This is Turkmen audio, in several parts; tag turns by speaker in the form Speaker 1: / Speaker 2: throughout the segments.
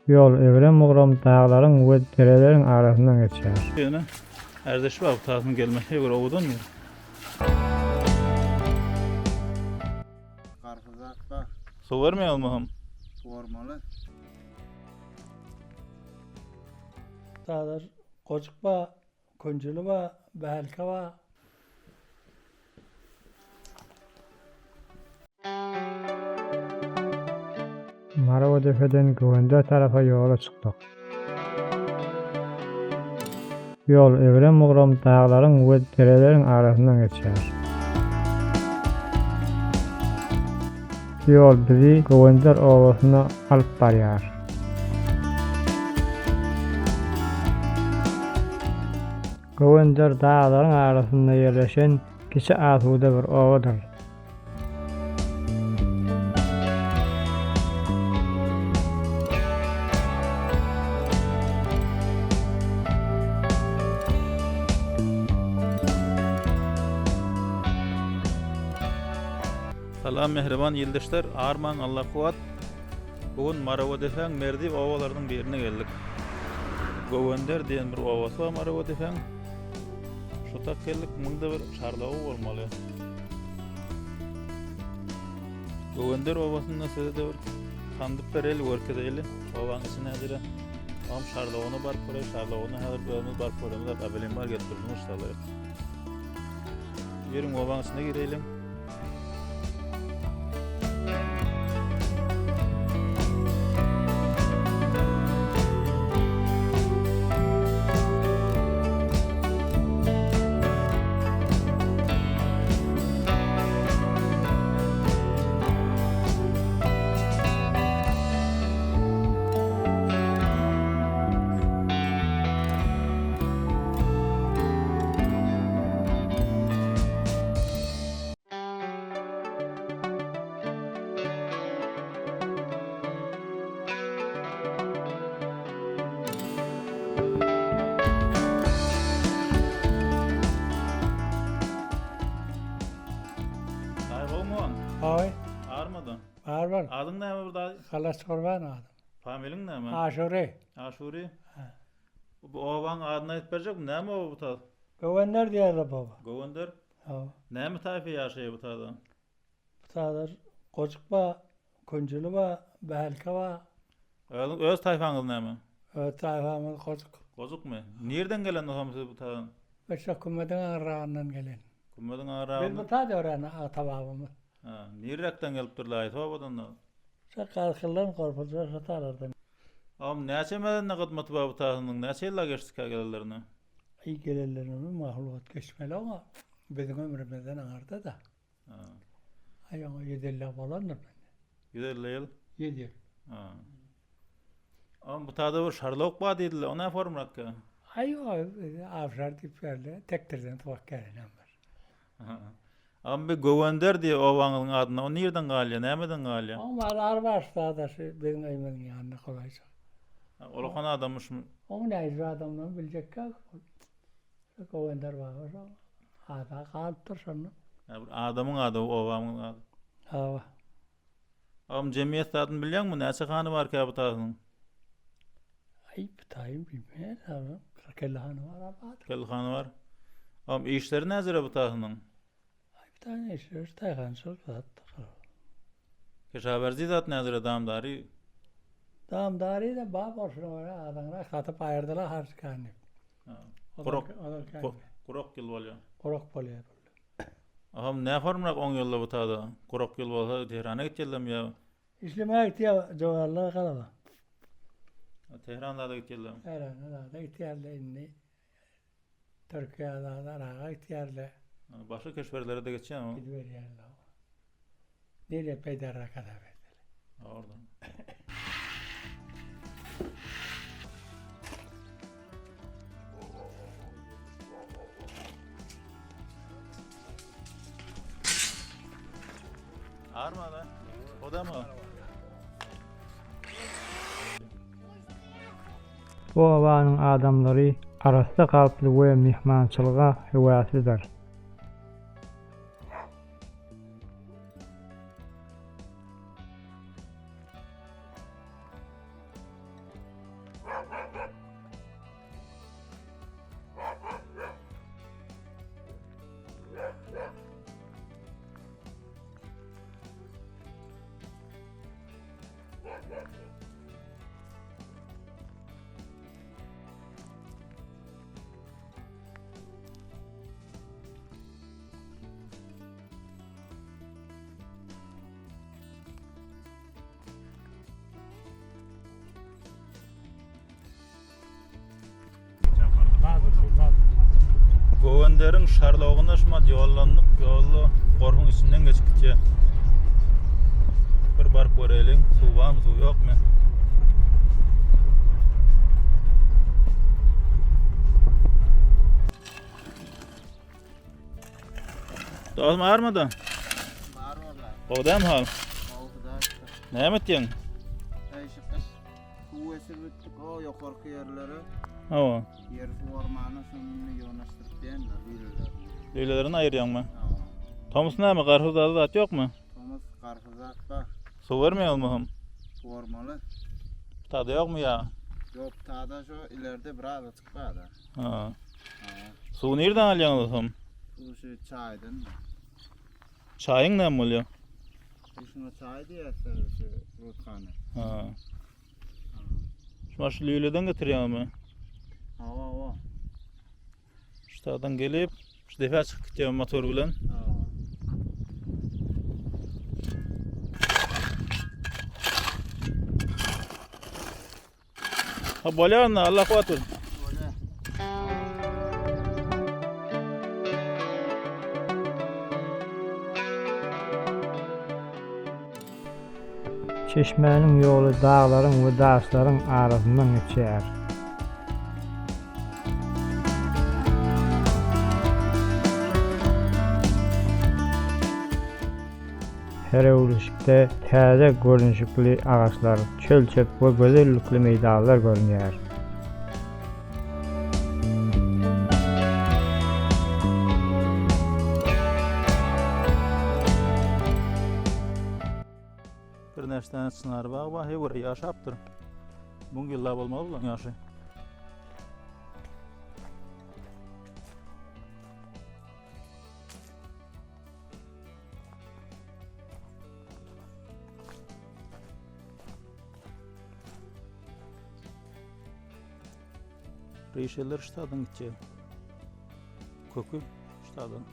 Speaker 1: Ýol egrem-bugram daglaryň we dereleriň arasyndan geçýär.
Speaker 2: Ýöne ärdeş bar bu taýyň gelmesi bir owadan ýer.
Speaker 3: Garpyz zat bar.
Speaker 2: Suw bermeýärmi hem?
Speaker 3: Suwarmaly.
Speaker 4: Daglar gojuk bar, künjüli bar, bälke bar.
Speaker 1: Marwadepeden Göwender tarapa ýola çykdyk. Ýol egrem-bugram daglaryň we dereleriň arasyndan geçýär. Ýol bizi Göwender obasyna alyp barýar. Göwender daglaryň arasynda ýerleşen kiçi asuda bir obadyr.
Speaker 2: Salam mähriban ildeşler, armaň Allah kuwwat. Bu gün Marawadepäň merdi obalarynyň birine geldik. Göwender diýen bir obasy bar Marawadepäň. Şu tak geldik, muňda bir şarlawy bolmaly. Göwender obasynda size de bir tandyp bereli, görkezeli. Obaň içi nädire. Am şarlawyna baryp göreýin, şarlawyna häzir özümiz baryp göremiz, abelim bar gelip dursun inşallah. Ýörüň obaň içine gireýliň. Daýy gowmy?
Speaker 4: Aý.
Speaker 2: Armadan.
Speaker 4: Bar bar.
Speaker 2: Adyň näme bir daýy?
Speaker 4: Halaç Gurban adym.
Speaker 2: Familiň näme?
Speaker 4: Aşury.
Speaker 2: Aşury. Bu obaň adyny aýdyp berjekmi? Näme oba bu tas?
Speaker 4: Göwender diýerler bu oba.
Speaker 2: Göwender?
Speaker 4: Hawa.
Speaker 2: Näme taýpa ýaşaýar bu tada?
Speaker 4: Bu tada gojuk bar, künjüli bar, bälke bar.
Speaker 2: Özüň öz taýpaňyz näme?
Speaker 4: Öz taýpamyz gojuk.
Speaker 2: Gojukmy? Nirden gelen otam siz bu tadan?
Speaker 4: Biz şo kümmediň aňyrragyndan gelen.
Speaker 2: Kümmediň aňyrragyndan?
Speaker 4: Biz bu tada ören ata-babamyz.
Speaker 2: Ha, nirräkden gelipdirler aýsy obadan da?
Speaker 4: Şo Garkyldan, Gorpuzdan şo talardan.
Speaker 2: Agam näçe medende hyzmaty bar bu tasynyň näçe ýylla geçdikä gelenlerine?
Speaker 4: Aý gelenlerine mahlugat geçmeli oňa biziň ömrümizden aňarda-da. Aý oňa 150 bolandyr mende.
Speaker 2: 150 ýyl?
Speaker 4: 100 ýyl.
Speaker 2: Agam bu tada bir şarlawuk bar diýdiler o nä formrakka?
Speaker 4: Aý o awşar diýip berdi tekdirden tuwak gelenem bar.
Speaker 2: Agam bir Göwender diýip obaňyzyň adyna, o nirden galýar, nämeden galýar?
Speaker 4: Oň mazary bar şu zada şu biziň öýümiziň ýanynda golaýjak.
Speaker 2: Olakan adamyşmy?
Speaker 4: Oň nähili adamdygyny biljek ýok. Şu Göwender baba şo ada galypdyr şonda.
Speaker 2: Hä bir adamyň ady obamyň ady.
Speaker 4: Hawa.
Speaker 2: Agam jemgyýet zadyny bilýäňmi? Näçe hany bar käbitasynyň?
Speaker 4: Aý bu taýyn bilmeýän agam. 40 50 hany bar abad.
Speaker 2: 40 hany bar. Agam işleri näjere bu tasynyň?
Speaker 4: Aý bu taýyn işleri taýhançylyk zat.
Speaker 2: Keşaberzi zat näjere damdary?
Speaker 4: Damdary da bar bolşuna görä azyňrak satyp aýyrdylar harçkany.
Speaker 2: Gurak gurak ýyl bolýar.
Speaker 4: Gurak bolýar.
Speaker 2: Agam nä hormrak oň ýylda bu tada? Gurak ýyl bolsa Tehrana gitýärlermi ýa?
Speaker 4: Işlemäge gitýär jogarlar galaba.
Speaker 2: Tehranda da gitýärler.
Speaker 4: Tehranda da gitýärler indi. Türkiýä da Yraga gitýärler.
Speaker 2: Başga keşwerlere de geçýärmi?
Speaker 4: Gidiberýärler. Nereye peýdarak hasap etmeli.
Speaker 2: Oradan. Arma da. O da mı?
Speaker 1: Bu obanyň adamlary arassa kalply we myhmançylyga höweslidir.
Speaker 2: Göwenderiň şarlawygyna şumat ýollandyk. Ýolda gorhuň içinden geçip gitýär. Bir baryp göreýliň, suw barmy, suw ýokmy? Dostum armada.
Speaker 3: Bar walla.
Speaker 2: Gowy dämi hal?
Speaker 3: Gowy hudaý şükür.
Speaker 2: Näme etýäň?
Speaker 3: Äý şu gyş suw esip gitdik o ýokarky ýerlere.
Speaker 2: Hawa.
Speaker 3: Ýeri suwarmana şony ýygnaşdyryp diýenler lülelerini.
Speaker 2: Lülelerini aýyrýaňmy?
Speaker 3: Hawa.
Speaker 2: Tomus näme garpyz zat zat ýokmy?
Speaker 3: Tomus garpyz zat bar.
Speaker 2: Suw bermeýäňmi hem?
Speaker 3: Suwarmaly.
Speaker 2: Tada ýokmy ýa?
Speaker 3: Ýok tada şo ileride birazajyk bar-da.
Speaker 2: Ha.
Speaker 3: Hawa.
Speaker 2: Suwy nirden alýaňyz hem?
Speaker 3: Suwy şu çaýdan.
Speaker 2: Çaýyň näme bolýar?
Speaker 3: Şuna çaý diýýärler şu rutkany.
Speaker 2: Ha. Şuna şu lüleden getirýärmi?
Speaker 3: Hawa, hawa.
Speaker 2: Şu taýdan gelip, şu depe çykyp gitýär motor bilen.
Speaker 3: Hawa.
Speaker 2: Ha bolýar onda, Allah kuwwat bersin.
Speaker 3: Bolýar.
Speaker 1: Çeşmäniň ýoly daglaryň we daşlaryň arasyndan geçýär. Her öwrülişikde täze görnüşikli agaçlar, çöl-çöp we gözellikli meýdanlar görünýär.
Speaker 2: Birnäçe däne çynar bagy bar, her biri ýaşapdyr. Müň ýyllap bolmaly bularyň ýaşy. Rişeler ştadan gitjek. Kökü ştadan.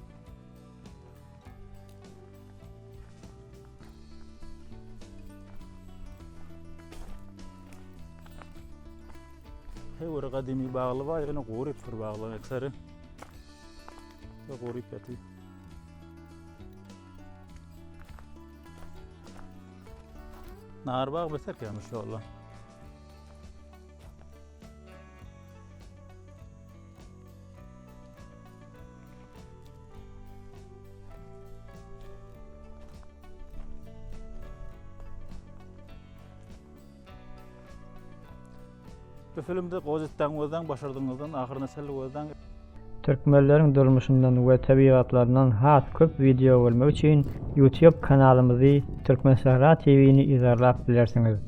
Speaker 2: Her bir gadymy bagly bar, ýöne gurypdyr baglaryň ekseri. Guryp ýatyr. Nar bag beter gelmiş ýolla. Bu filmde gozetden gözden başardyňyzdan ahyryna çenli gözden.
Speaker 1: Türkmenleriň durmuşyndan we tebigatlaryndan has köp wideo görmek üçin YouTube kanalymyzy Türkmensähra TV-ni yzarlap bilersiňiz.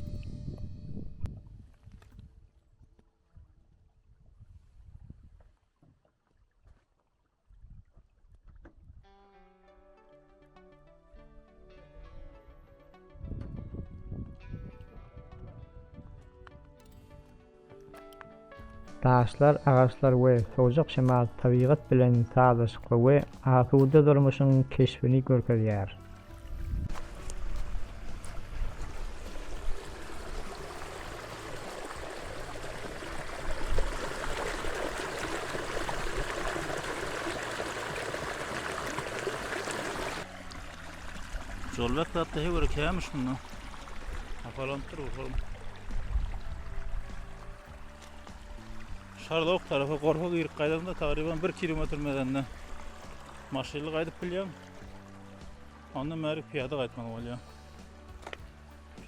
Speaker 1: Daşlar, agaçlar we sowujak şemal tebigat bilen sazlaşykly we asuda durmuşyň keşbini görkezýär.
Speaker 2: Jolbek zatda he göre kämiş bunda. Hapalanypdyr bu şol. Şarlok tarapa gorpa girip gaýdanda tagryban 1 kilometr mezende maşynly gaýdyp bilýän. Ondan bäri pyýada gaýtmaly bolýar.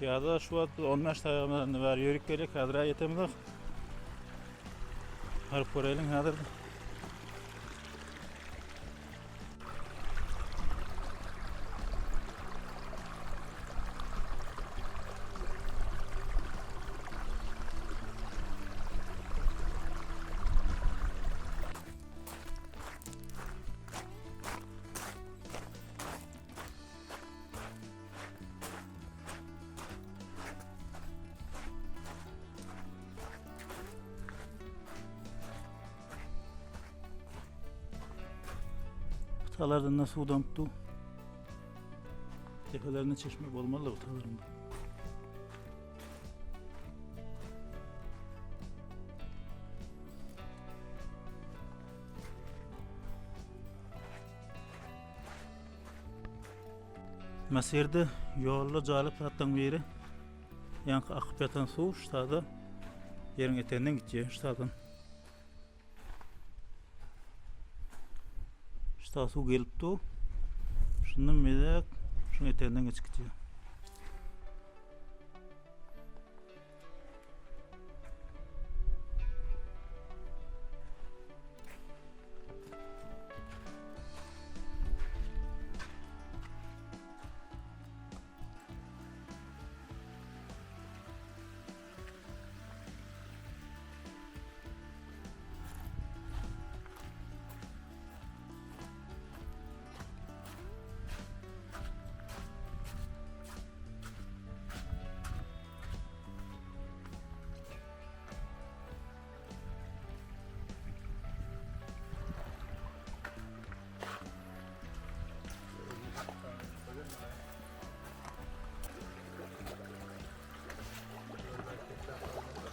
Speaker 2: Pyýada şu wagt 15 daýagymyzdan bäri ýörüp gelýär, häzir ýetemizok. Baryp göreýliň häzir. Talardan da suw damyp dur. Depelerinde çeşme bolmaly bu talaryň. Mesirde ýolda jalyp zatlaryň biri ýaňky akyp ýatan suw ştada ýeriň eteginden gitýär ştadan. Şta suw gelip dur. Şundan bezek şuň eteginden geçip gitýär.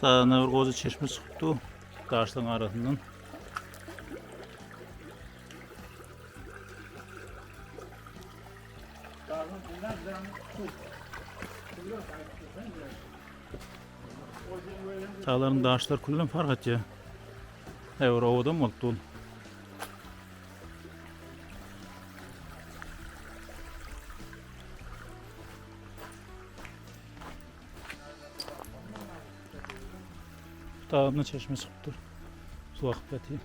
Speaker 2: Sağına bir goja çeşme çykypdy daşlaryň arasyndan. Daglaryň daşlar külden fark etýär. Eý, bir owadan bolupdy ol. Dagynda çeşme çykypdyr. Suw akyp ýatyr.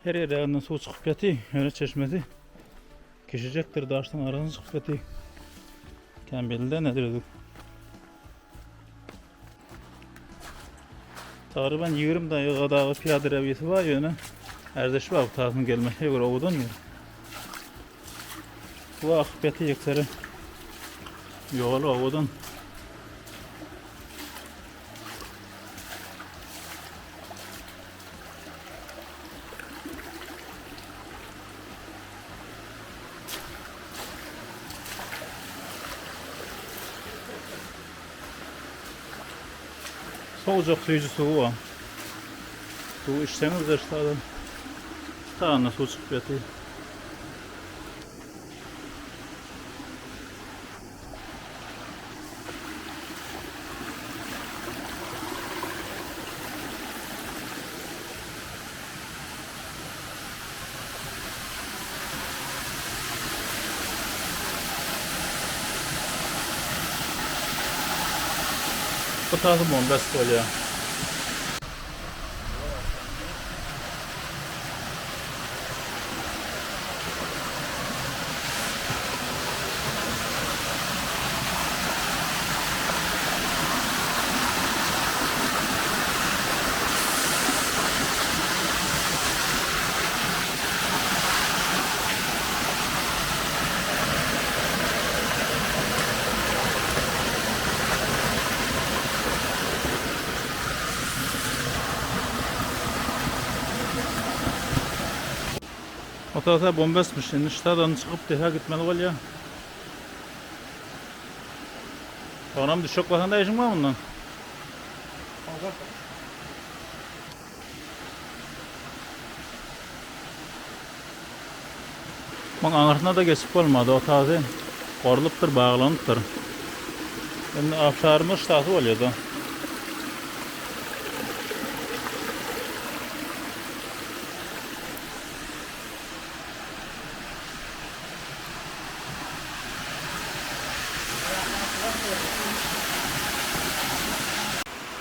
Speaker 2: Her ýerinden suw çykyp ýaty, ýöne çeşmesi kiçijekdir, daşlaryň arasyndan çykyp ýaty. Kän belli däl nedir özü. Tagryban 20 daýyga dagy pyýada rewisi bar ýöne ärdeşi bar bu tasyň gelmesi göre owadan ýer. Bu akyp ýaty ýeksere ýoly owadan. Sowujak süýji suwy bar. Suw içseňiz-de ştadan ştagynda suw çykyp ýatyr. Bu tazy bombast bolýar. Otagda bombastmyş. Indi ştadan çykyp deha gitmeli bolýar. Soňram düşek basanda işiň bar mundan. Muň aňyrsyna-da geçip bolmady. O tazy gorlupdyr, baglanypdyr. Indi Afşarymyz ştaty bolýar-da.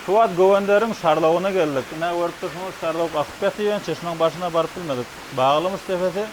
Speaker 2: Şu wagt Göwenderiň şarlawyna geldik. Ine görüp durşuňyz şarlawuk akyp ýatyr, çeşmäň başyna baryp bilmedik. Baglymyş depesi.